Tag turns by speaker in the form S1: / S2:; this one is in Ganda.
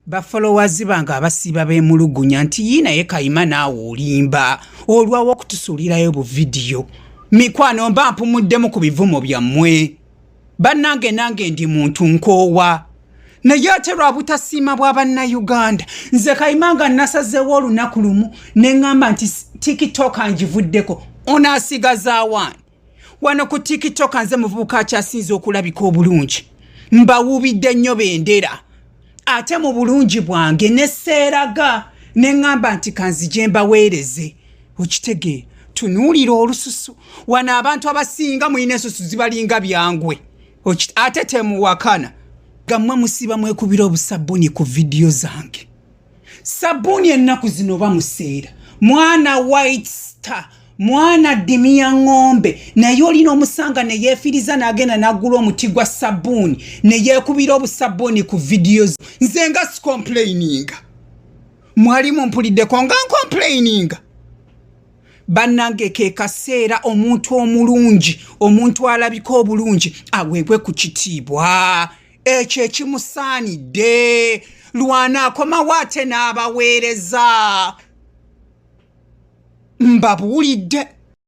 S1: Ba followers bange abasiiba beemulugunya nti yii naye Kayima naawe olimba olwawo okutusuulirayo bu vidiyo. Mikwano mba mpumuddemu ku bivumo byammwe. Bannange nange ndi muntu nkoowa. Naye ate lwa butasiima bwa Bannayuganda nze Kayima nga nasazeewo olunaku lumu ne ŋŋamba nti TikTok ngivuddeko onaasigaza ani? Wano ku TikTok nze muvubuka akyasinze okulabika obulungi, mbawuubidde nnyo bendera ate mu bulungi bwange ne seeraga ne ŋŋamba nti kanzije mbaweereze. Okitegeera? Tunuulira olususu wano, abantu abasinga mulina ensusu zibalinga byangwe, ate temuwakana. Gammwe musiiba mwekubira obusabbuni ku vidiyo zange. Sabbuuni ennaku zino bamuseera mwana White Star, mwana ddimi ya ŋŋombe, naye olina omusanga ne yeefiriza n'agenda n'agula omuti gwa sabbuuni ne yeekubira obusabbuuni ku vidiyo. Nze nga sicomplaininga, mwali mumpuliddeko nga ncomplaininga? Bannange ke kaseera omuntu omulungi, omuntu alabika obulungi aweebwe ku kitiibwa ekyo ekimusaanidde. Lwana akomawo ate n'abaweereza, mbabuulidde.